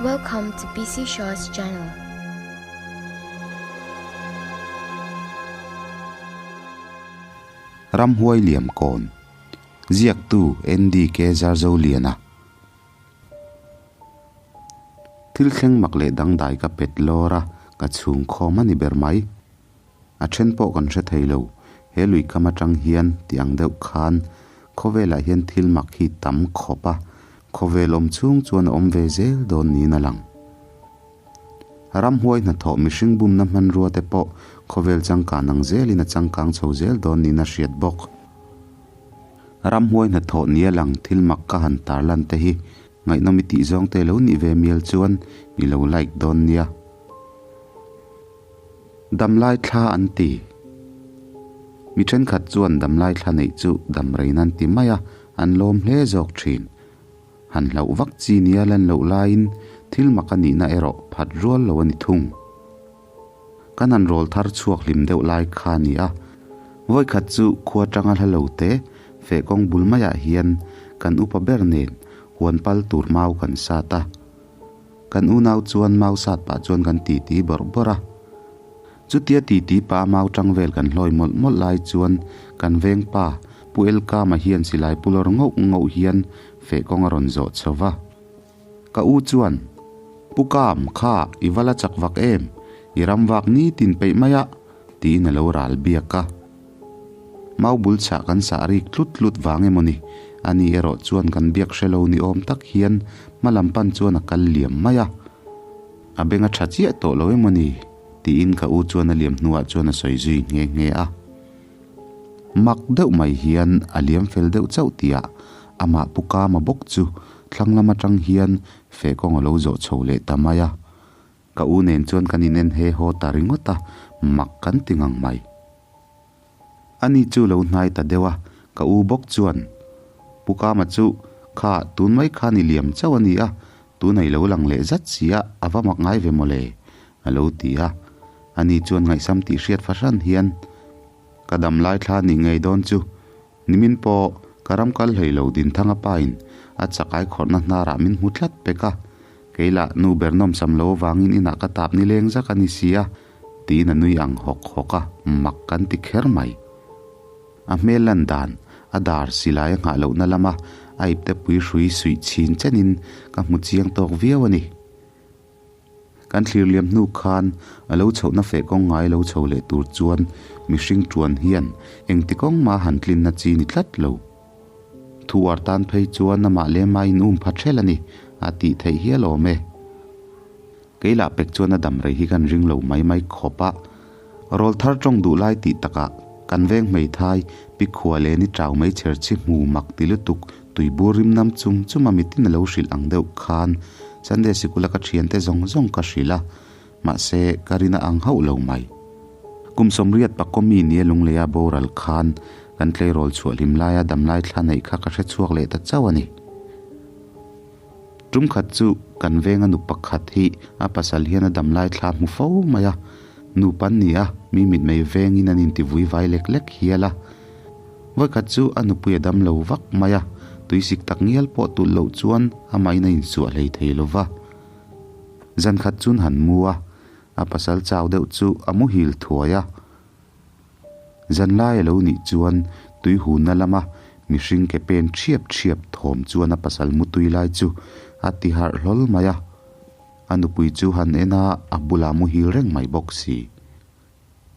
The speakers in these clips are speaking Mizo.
Welcome to PC Shaw's channel. Ramhuai Liam Kawn, Ziaktu NDK Zarzoliana. Thil thleng mak leh dangdai ka pet lawr a, ka chhung khawm a ni ber mai. A then pawh kan hre thei lo, he lui kam atang hian ti ang deuh khan khawvelah hian thil mak hi tam khawp a, khawvel awm chhung chuan a awm ve zel dawn niin a lang. Ramhuai hnathawh mihring bumna hmanrua te pawh khawvel changkan ang zelin a changkang chho zel dawn niin a hriat bawk. Ramhuai hnathawh nia lang thil mak ka han tarlan te hi Ngaihnawm i tih zawng te lo nih ve mial chuan i lo like dawn nia. Damlai thla an ti. Mi thenkhat chuan damlai thla neih chu damrei nan ti mai a, an lawm hle zawk thin. Han hlauh vak chi nia lan loh laiin thil mak a nihna erawh phat rual lo a ni thung. Kan han rawl thar chhuak hlim deuh lai kha a ni a, vawikhat chu khua tanga hla lo te feh kawng bul maiah hian kan upa ber nen huan pal tur mau kan sat a. Kan unau chuan mau sat pah chuan kan titi bawrh bawrh a. Chutia titi pah a mau tang vel kan hlawi mawlh mawlh lai chuan kan veng pa Pu Elkama hian silai pu lawr ngauh ngauh hian feh kawng a rawn zawh chho va. Ka u chuan, Pu Kam, kha, i va la chak vak em? I ram vak ni tin peih mai a, tiin a lo ral biak a. Mau bul chhah kan sah rik tlut tlut vang emaw ni? Ani erawh chuan kan biak hre lo ni awm tak hian hma lam pan chuan a kal liam mai a. A beng a tha chiah tawh lo emaw ni? tiin ka u chuan a liam hnuah chuan a sawi zui nghe nghe a. Mak deuh mai hian a liam fel deuh chauh tihah amah Pu Kama bawk chu thlang lam atang hian feh kawng a lo zawh chho leh ta mai a. Ka u nen chuan kan inen he haw ta ringawt a, mak kan ti ngang mai. Ani chu lo hnai ta deuh a, ka u bawk chuan, Pu Kama chu kha tun mai khan i liam chauh a ni a, tunah i lo lang leh zat si a, a va mak ngai ve mawle, a lo ti a. Ani chuan ngaihsam tih hriat fahran hian, Ka dam lai thla nih ngei dawn chu, nimin pawh ka ram kal hlei lo Dinthanga pain a chakai khawrhna hnarah min hmu tlat pek a, kei lah nu ber nawmsam lo avangin inah ka tap ni leng zak a ni si a, tiin a nui ang hawk hawk a, mak kan ti kher mai. A hmel lan dan, a dar silai a nghah lohna lama a ipte pui hrui suih chhin chenin ka hmu chiang tawk viau a ni. Kan thlir liam hnu khan a lo chhohna feh kawng ngai lo chho leh tur chuan mihring tuan hian engti kawng mah han tlinna chi ni tlat lo. Thu uar tan phei chuan amah lema in um pha ṭhel a ni a tih theih hial awm e. Kei lah pek chuan a dam rei hi kan ring lo mai mai khawp a. Rawl thar ṭawng duh lai tih takah kan veng hmeithai pi khua leh ni ṭau mai chher chhi hmu mak ti lutuk Tuibur rim nam chung chuma mitin a lo hrilh ang deuh khan Sunday sikula ka thiante zawng zawng ka hrilh a, mahse ka rin a ang hauh lo mai. Kum sawmriat Pakomi nia Lungleia boral khan kan tleirawl chhuah hlim laia damlai thla neih kha ka hre chhuak leh ta chauh a ni. Tum khat chu kan venga nu pakhat hi a pasal hian a damlai thla hmu fo mai a, nupa an ni a, mi mitmei vengin an intivui vai lek lek hial a. Vawikhat chu a nupui a dam lo vak mai a, tuisik tak ngial pawh tulh loh chuan amahin a insuah hlei thei lo va. Zan khat chun han mu a, a pasal chau deuh chu a muhil thuai a. Zan lai a lo nih chuan tui hunna lama mihring ke pen thiap thiap thawm chuan a pasal mutui lai chu a ti harh hlawl mai a. A nupui chu han en a, a bulah muhil reng mai bawk si.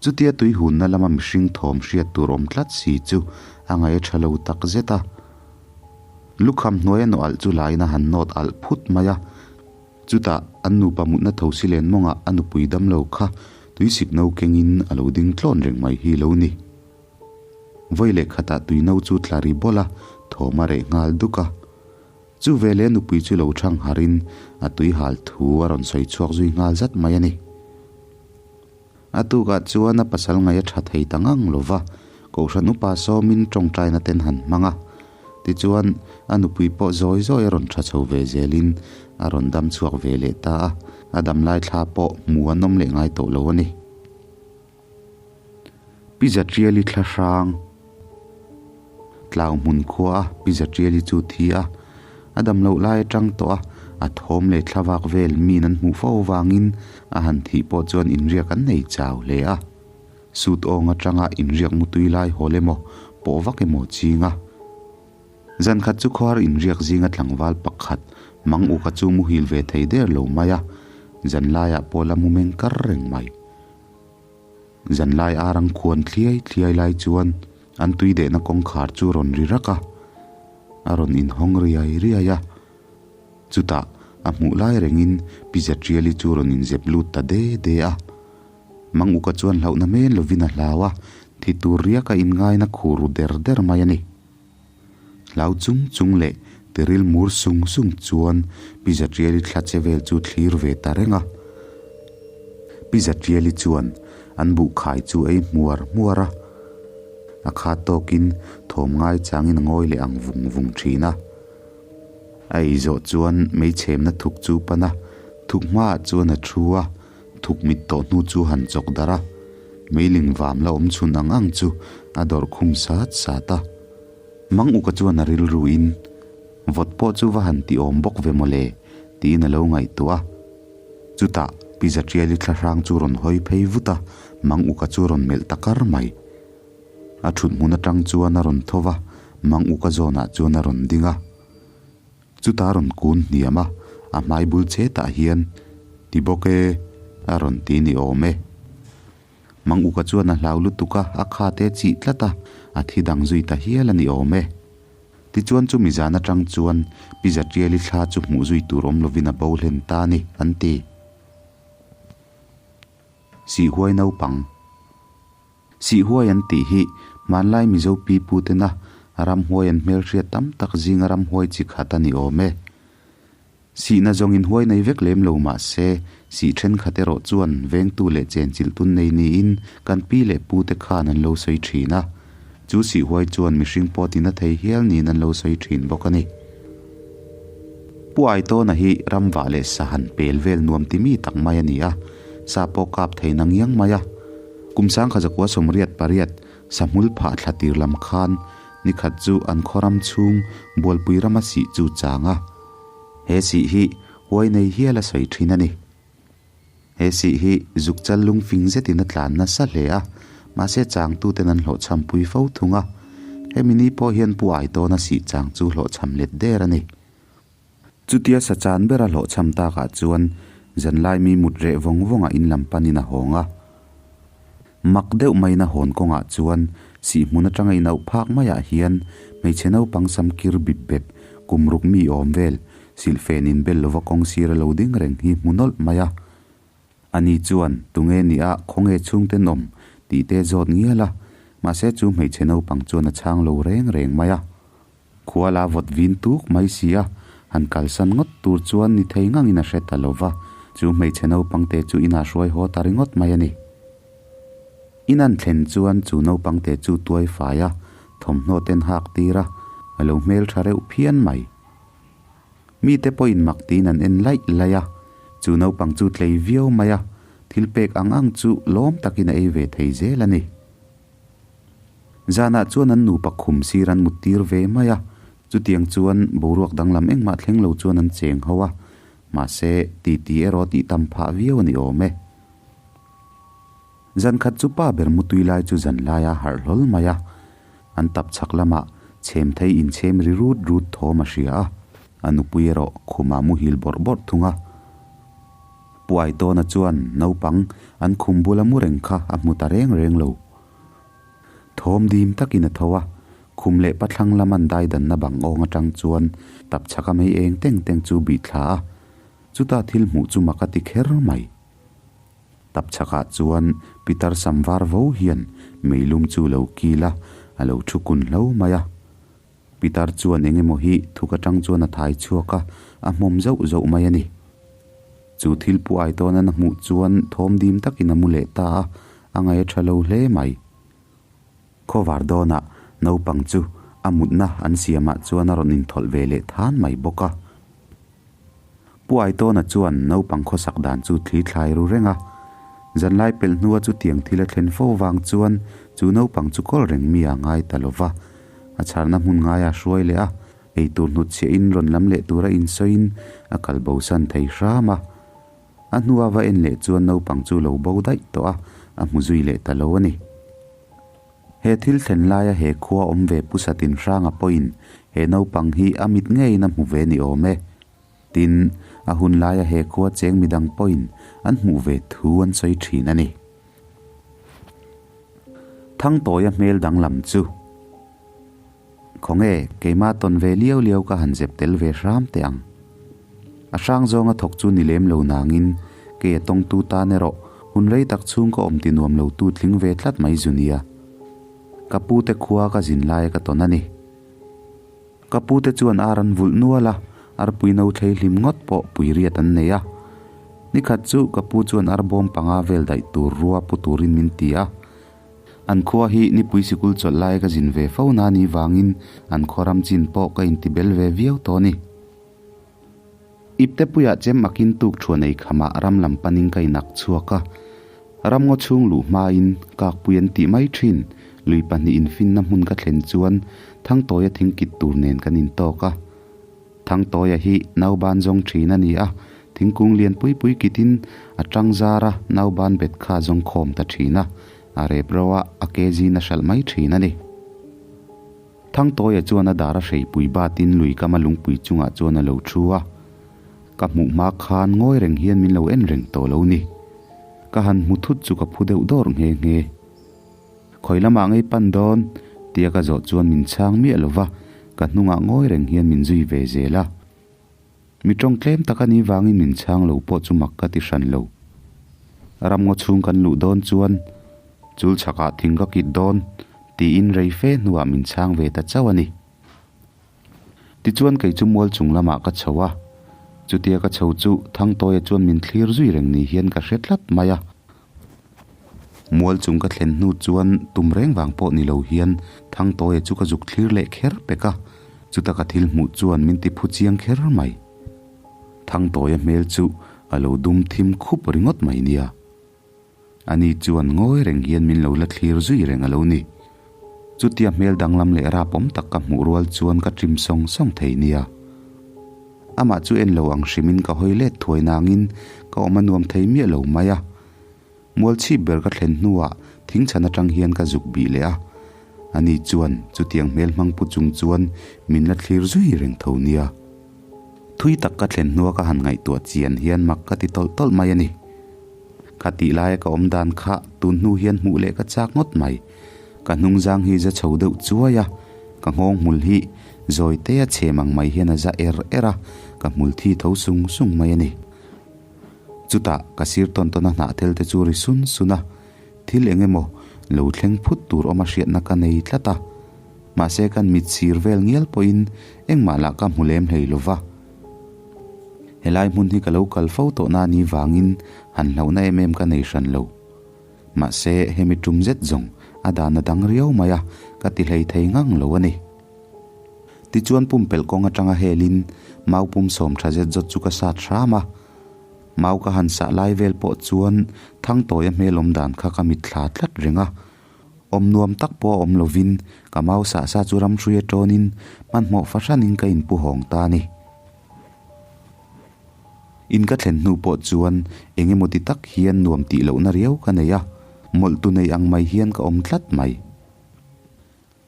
Chutia tui hunna lama mihring thawm hriat tur awm tlat si chu a ngaih a tha lo tak zet a. Lukham hnuaia nawh alh chu lain a han nawt alh phut mai a. Chutah an nupa mutna tho si len mawngah a nupui damlo kha tuisik no kengin a lo ding tlawn reng mai hi lo ni. Vawi leh khatah tui no chu tla ri bawlh a, thawm a reh nghal duk a. Chu veleh nupui chu lo thang harin a tui hal thu a rawn sawi chhuak zui nghal zat mai a ni. A tukah chuan a pasal ngaih a tha thei ta ngang lo va, Kohhran upa sawmin tawngtaina ten han hmang a. Tichuan, a nupui pawh zawi zawi a rawn tha chho ve zelin a rawn dam chhuak ve leh ta a, a dam lai thla pawh hmu an awm leh ngai tawh lo a ni. Pi Zatriali thla hrang Tlau hmun khua a Pi Zatriali chu thi a, a dam loh lai atang tawh a, A thawm leh thlavak vel miin an hmuh fo avangin a han thih pawh chuan inriak an nei chau hle a. Sut awng atanga inriak mutui lai hawl emaw pawh vak emaw ching a. Zan khat chu khuar inriak zinga tlangval pakhat mang uka chu muhil ve thei der lo mai a, zanlaiah pawh la mu meng kar reng mai. Zanlai arang khuan thliai thliai lai chuan an tui dehna kawngkhar chu rawn ri rak a, a rawn inhawng riai riai a. Chutah a hmuh lai rengin Pi Zatriali chu rawn inzep lut ta de de a. Mang uka chuan hlauhna hmel lovin a hlau a, thi tur riaka inngaina khur ru der der mai a ni. Hlau chung chung leh tiril mur sung sung chuan Pi Zatriali thla che vel chu thlir ve ta reng a. Pi Zatriali chuan an buhkhai chu ei hmuar hmuar a, a khat tawkin thawm ngai changin a ngawi leh ang vung vung thin a. A ei zawh chuan meichhemna thuk chu pan a, thuk hmaah chuan a thu a, thuk mit tawh hnu chu han chawk darh a, meiling vam la awm chhun ang ang chu a dawrh khum sat sat a. Mang uka chuan a rilruin, Vawt pawh chu va han ti awm bawk ve mawle, tiin a lo ngaihtuah a. Chutah Pi Zaṭiali thlahrang chu rawn hawi phei vut a, Mang uka chu rawn melh ta kar mai. A ṭhut hmun aṭang chuan a rawn tho va, Mang uka zawnah chuan a rawn ding a. Chutah a rawn kun hniam a, a hmai bul chetah hian, Ti bawk e, a rawn ti ni awm e. Mang uka chuan a hlau lutuk a, a kha te chih tlat a, a thi dang zui ta hial a ni awm e. Tichuan chumi zan aṭang chuan Pi Zaṭiali thla chu hmuh zui tur awm lovin a bo hlen ta a ni, an ti. Sihhuai naupang. Sihhuai an tih hi hmanlai Mizo pipu tena ramhuai an hmelhriat tam tak zinga ramhuai chi khat a ni awm e. Sihna zawngin huai nei vek lem lo mah se, sih thenkhat erawh chuan vengtu leh chenchilh tun nei niin kan pi leh pute khan an lo sawi thin a. Chu sihhuai chuan mihring pawh tina thei hial niin an lo sawi thin bawk a ni. Pu Aitawna hi ramvah leh sa han pel vel nuam ti mi tak mai a ni a, sa pawh kap thei nang iang mai a. Kum 1988 sahmul phah thla tir lam khan nikhat chu an khaw ram chhung bualpui rama sih chu chang a. He sih hi huai nei hial a sawi thin a ni. He sih hi zuk chal lung fing zetin a tlan nasa hle a, mahse changtuten an hlawhchham pui fo thung a. Hemi ni pawh hian Pu Aitawna sih chang chu hlawhchham let der a ni. Chutia sa chan bera hlawhchham takah chuan zanlai mi mut reh vawng vawngah in lam panin a hawng a. Mak deuh maiin a hawn kawngah chuan sih hmun atanga inauh phak maiah hian hmeichhe naupang sam kir bip bep kum ruk mi awm vel silhfen inbel lova kawng sir a lo ding reng hi hmu nawlh mai a. Ani chuan tunge ni a khawnge chhungte nawm tih te zawt ngial a, mahse chu hmeichhe naupang chuan a chhang lo reng reng mai a. Khuala vawt vin tuk mai si a, han kalsan ngawt tur chuan ni thei ngangin a hre ta lo va, chu hmeichhe naupangte chu inah hruai haw ta ringawt mai a ni. In an thlen chuan chu naupangte chu tuai fai a, thawmhnaw ten hak tir a, a lo hmeltha reuh phian mai. Mite pawhin mak tiin an en laih laih a, chu naupang chu tlei viau mai a, thil pek ang ang chu lawm takin a ei ve thei zel a ni. Zanah chuan an nupa khum sir an mut tir ve mai a, chutiang chuan boruak danglam engmah thleng lo chuan an cheng ho a, mahse titi erawh tih tam phah viau a ni awm e. Zan khat chu pa ber mutui lai chu zan laia harh hlawl mai a, an tap chhak lamah chhem thei inchhem ri rut rut thawm a hria a, a nupui erawh khumah muhil bawrh bawrh thung a. Pu Aitawna chuan naupang an khum bula mu reng kha a hmu ta reng reng lo. Thawm dim takin a tho a, khum leh pathlang lam an daidanna bang awng atang chuan tap chhaka mei eng teng teng chu bih thla a, chuta thil hmuh chu mak a ti kher mai. Tap chhakah chuan Pitar sam var vo hian meilum chu lo kil a, a lo thu kun hlo mai a. Pitar chuan eng emaw hi thuk atang chuan a thai chhuak a, a hmawm zauh zauh mai a ni. Chu thil pu ai tawn an a hmuh chuan thawm dim takin a mu leh ta a, a ngaih a tha lo hle mai. Khawvar dawnah naupang chu a mutna an siamah chuan a rawn inthawlh ve leh than mai bawk a. Pu Aitawna chuan naupang khawsak dan chu thli thlai ru reng a. Zanlai pelh hnua chutiang thil a thlen fo vang chuan chu naupang chu kawl reng mi a ngai ta lo va. A chharna hmun ngaia hruai leh a. Eitur hnutchhiahin rawn lam leh tura insawiin a kal bosan thei hram a. A hnua va en leh chuan naupang chu lo bo daih tawh a, a hmu zui leh ta lo a ni. He thil thlen laia he khua awm ve Pu Satin Hranga pawhin he naupang hi a mit ngeiin a hmu ve ni awm e. Tin, a hun laia he khua cheng midang pawhin an hmuh ve thu an sawi thin a ni. Thangtawia hmel danglam chu. Khawnge, keimah tawn ve liau liau ka han zep tel ve hram teh ang. A hrang zawnga thawk chu ni lem lo nangin, kei a tawngtu tan erawh hun rei tak chhung ka awm ti nuam lo tu tling ve tlat mai zu nia. Ka pu te khua ka zin laia ka tawn a ni. Ka pu te chuan ar an vulh nual a, arpui no thlei hlim ngawt pawh pui riat an nei a. Nikhat chu ka pu chuan arbawm panga vel daih tur rua pu turin min ti a. An khua hi nipui sikul chawlh lai ka zin ve fo na ni vangin an khaw ram chin pawh ka inti bel ve viau tawh a ni. Iptepuiah chem akin tuk thuan ei khamah ram lam panin ka inak chhuak a. Ram ngaw chhung luh hmain kakpui an tih mai thin. Lui pahnih infinna hmun ka thlen chuan Thangtawia thingkit tur nen kan intawk a. Thangtawia hi nauban zawng thin a ni a, thingkung lian pui pui kitin a tang zar a, nauban bet kha zawng khawm ta thin a, a rep ro a, a ke zin a hralh mai thin a ni. Thangtawia chuan a dar a hreipui batin lui kama lungpui chungah chuan a lo thu a, ka hmuh hma khan ngawi reng hian min lo en reng tawh lo ni. Ka han hmu thut chu ka phu deuh dawr nghe nghe. Khawi lamah ngei pan dawn? tia ka zawh chuan min chhang miah lo va, ka hnungah ngawi reng hian min zui ve zel a. Mi tawng tlem tak a nih vangin min chhang lo pawh chu mak ka ti hran lo. Ramngaw chhung kan luh dawn chuan chul chhakah thing ka kit dawn tiin rei fe hnuah min chhang ve ta chauh a ni. Tichuan kei chu mual chung lamah ka chho a, chutia ka chho chu Thangtawia chuan min thlir zui reng ni hian ka hre tlat mai a. Mual chung ka thlen hnu chuan tum reng vang pawh ni lo hian Thangtawia chu ka zuk thlir leh kher pek a, chuta ka thil hmuh chuan min ti phu chiang kher mai. Thangtawia hmel chu a lo dum thim khup ringawt mai nia. Ani chuan ngawi reng hian min lo la thlir zui reng a lo ni. Chutia hmel danglam leh rapawm tak ka hmuh rual chuan ka ṭim sawng sawng thei nia. Amah chu en lo ang hrimin ka hawi let thuai nangin ka awm a nuam thei miah lo mai a. Mual chhip ber ka thlen hnuah thingchhan atang hian ka zuk bih leh a. Ani chuan chutiang hmel hmang pu chung chuan min la thlir zui reng tho nia. Thui tak ka thlen hnua ka han ngaihtuah chian hian mak ka ti tawlh tawlh mai a ni. Kha tih laia ka awm dan kha tun hnu hian hmuh leh ka chak ngawt mai. Ka hnungzang hi za chho deuh chuai a, ka nghawng hmul hi zawi te a chhem ang mai hian a za er er a, ka hmul thi tho sung sung mai a ni. Chutah ka sir tawn tawn a hnah thel te chu ri sun sun a, thil eng emaw lo thleng phut tur awm a hriatna ka nei tlat a. Mahse kan mit sir vel ngial pawhin engmah lah ka hmu lem hlei lo va. Helai hmun hi ka lo kal fo tawh na ni vangin han hlauhna em em ka nei hran lo. Mahse hemi tum zet zawng a dan a dang riau mai a, ka ti hlei thei ngang lo a ni. Tichuan pumpelh kawng atanga helin mau pum sawm tha zet zawt chu ka sat hram a. Mau ka han sah lai vel pawh chuan Thangtawia hmel awm dan kha ka mitthla tlat reng a. Awm nuam tak pawh a awm lovin ka mau sah sa chu ramhrui a tawnin hmanhmawh fahranin ka inpu hawng ta a ni. In ka thlen hnu pawh chuan eng emaw ti tak hian nuam tih lohna riau ka nei a, mawlhtu nei ang mai hian ka awm tlat mai.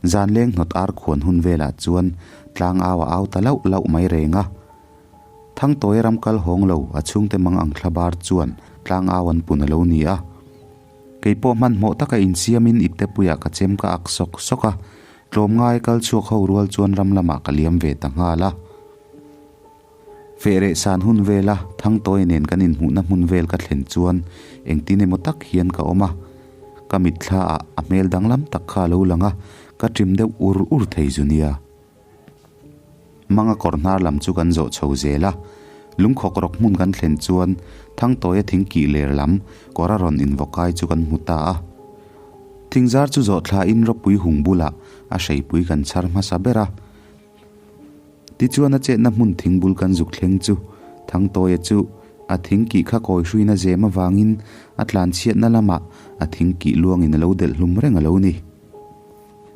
Zan leng hnawt ar khuan hun velah chuan tlang au a au ta lauh lauh mai reng a. Thangtawia ram kal hawng lo a chhungte mang ang thla bar chuan tlang au an pun a lo ni a. Kei pawh hmanhmawh taka insiamin iptepuiah ka chem ka ak sawk sawk a, tlawmngai kal chhuak ho rual chuan ram lamah ka liam ve ta nghal a. Fehreh san hun vela Thangtawia nen kan inhmuhna hmun vel ka thlen chuan engtin emaw tak hian ka awm a, ka mitthla ah a hmel danglam tak kha a lo lang a, ka ṭim deuh ur ur thei zu nia. Manga kawr hnar lam chu kan zawh chho zel a, lungkhawk rawk hmun kan thlen chuan Thangtawia thing kih ler lam kawr a rawn invawkai chu kan hmu ta a. Thingzar chu zawh thlain rawpui hung bulah a hreipui kan chhar hmasa ber a. Tichuan a chetna hmun thingbul kan zuk thleng chu Thangtawia chu a thing kih kha kawi hruina zem avangin a tlan chhiatna lamah a thing kih luangin a lo delh hlum reng a lo ni.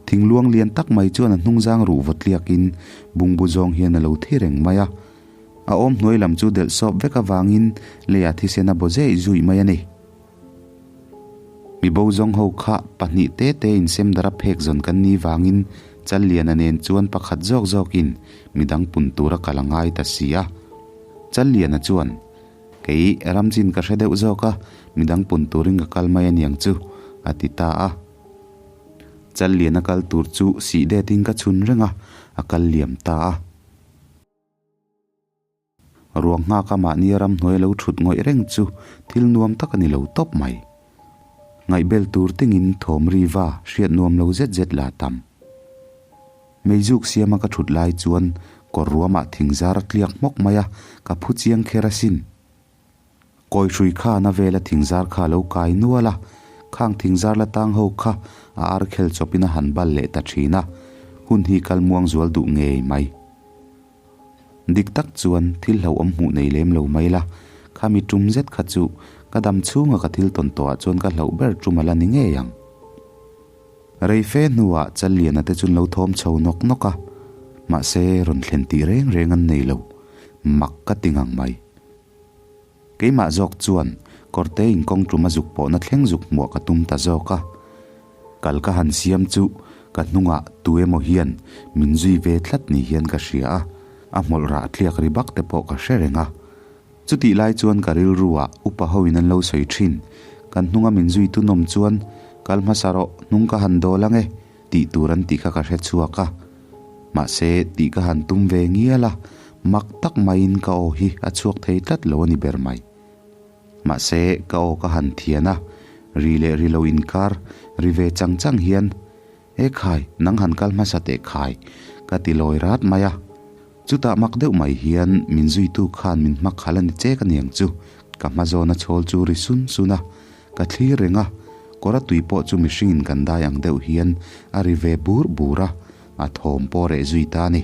Thingluang lian tak mai chuan a hnungzang ruh vaw tliakin bungbu zawng hian a lo thi reng mai a. A awm hnuai lam chu delh sawp vek avangin leiah thisen a baw zeih zuih mai a ni. Mi bo zawng ho kha pahnih te te insem dara phek zawn kan ni vangin Challiana nen chuan pakhat zawk zawkin midang pun tura kal a ngai ta si a. Challiana chuan, Kei ramchin ka hre deuh zawk a, midang pun turin ka kal mai aniang chu, a ti ta a. Challiana kal tur chu sih detin ka chhun reng a, a kal liam ta a. Ruang nghaka mahni ramhnuai lo thut ngawih reng chu thil nuam tak a ni lo tawp mai. Ngaihbel tur tingin thawm ri va hriat nuam lo zet zet la tam. Meizuk siama ka thut lai chuan kawr ruamah thingzar a tliak hmawk mai a, ka phu chiang kher asin. Kawi hrui kha na vela thingzar kha a lo kai nual a, khang thingzar la tang ho kha a ar khel chawpin a han bal leh ta thin a, hun hi kal muang zual duh ngei mai. Dik tak chuan thil hlauhawm hmuh nei lem lo mai la, khami tum zet kha chu ka dam chhunga ka thil tawn tawhah chuan ka hlauh ber tum a la ni ngei ang. Rei fe hnuah Challiana te chu an lo thawm chho nawk nawk a, mahse rawn thlen tih reng reng an nei lo, mak ka ti ngang mai. Keimah zawk chuan kawrte in kawng tum a zuk pawhna thleng zuk hmuah ka tum ta zawk a. Kal ka han siam chu ka hnungah tu emaw hian min zui ve tlat ni hian ka hria a, a hmawlh rah tliak ri bak te pawh ka hre reng a. Chutih lai chuan ka rilru ah upa ho in an lo sawi thin, kan hnunga min zui tu nawm chuan kal hmasa rawh hnung ka han dawl ang e tih tur an tih kha ka hre chhuak a. Mahse tih ka han tum ve ngial a, Mak tak maiin ka aw hi a chhuak thei tlat lo a ni ber mai. Mahse, ka aw ka han thian a, ri leh ri lo inkar ri ve chang chang hian, E khai, nang han kal hmasa teh khai, ka ti lawi rat mai a. Chutah mak deuh mai hian min zuitu khan min hma khal a ni chek a niang chu, ka hma zawn a chhawl chu ri sun sun a, ka thlir reng a, kawr a tui pawh chu mihringin kan dai ang deuh hian a ri ve bur bur a, a thawm pawh reh zui ta a ni.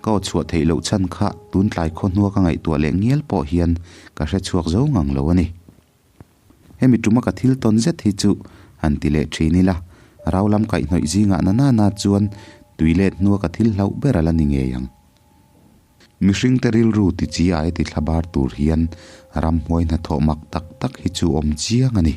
Ka aw chhuah theih loh chhan kha tun tlai khaw hnua ka ngaihtuah leh ngial pawh hian ka hre chhuak zo ngang lo a ni. Hemi tuma ka thil tawn zet hi chu han ti leh thin ila, rau lam kaihhnawih zingah na na na chuan tui let hnua ka thil hlauh ber a la ni ngei ang. Mihringte rilru ti chi ai ti thlabar tur hian ramhuai hnathawh mak tak tak hi chu awm chiang a ni.